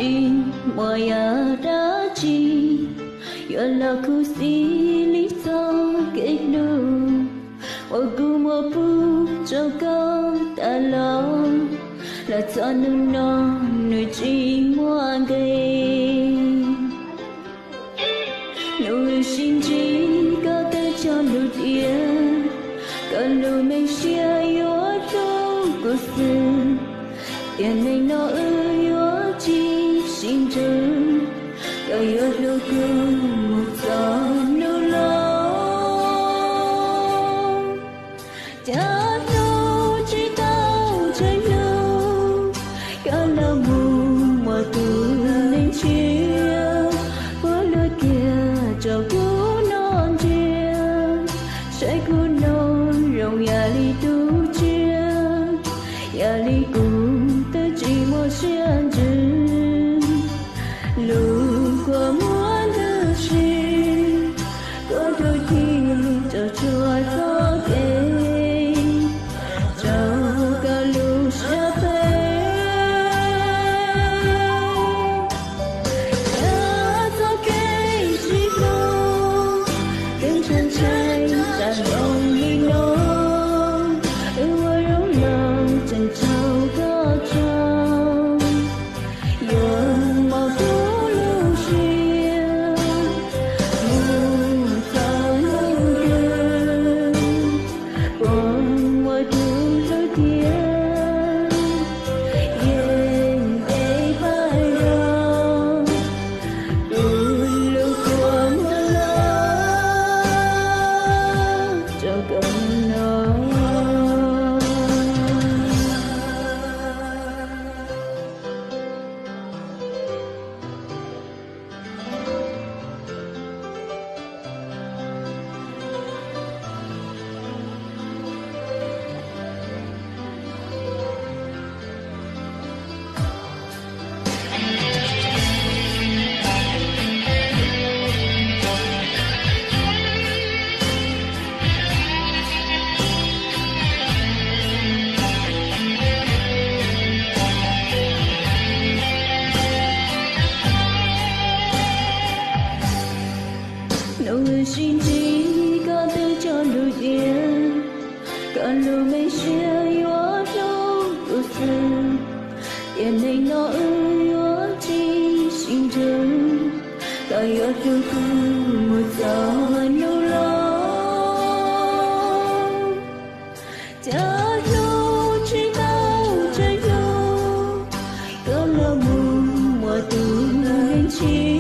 tsis muaj yam dab tsi yuav los khuv xim li txoj kev hlub uas kuv muab pub rau koj tas los. Los txog hnub no nws tsis muaj nqis. Nws sib ntsib koj twb tso lus tias koj lub me siab yuav hlub kuv xwb. Tiam neej no wb yuav tsis sib ntsib, koj yuav hlub kuv mus txog hnub laus. Cas hlub tsis tau tseeb hlub, koj los mus muaj tus neeg tshiab, puab luag kiag rau kuv noj ntsiab. Saib kuv noj zoo yam li tus tsiaj, yam li kuv twb tsis muaj siab ntsws. Lub kua muag ntws si, kua txuj ci rau txhua txoj kev, rau koj lub siab phem. Txoj kev sib hlub, kev ntshai ntshai tsam zoo li no, wb ua zoo los tseem tsaug koj tsaug. Yuav mos kuv lub siab mus txog hnub twg, puas muaj tus hlub tiag, yeej ntev pab yog tus lub kua muag los rau koj no. Hnub sib ntsib koj twb tso lus tias koj lub me siab yuav hlub kuv xwb. Tiam neej no wb yuav tsis sib ntsib, koj yuav hlub kuv mus txog hnub laus. Cas hlub tsis tau tseeb hlub, koj los mus muaj tus neeg tshiab.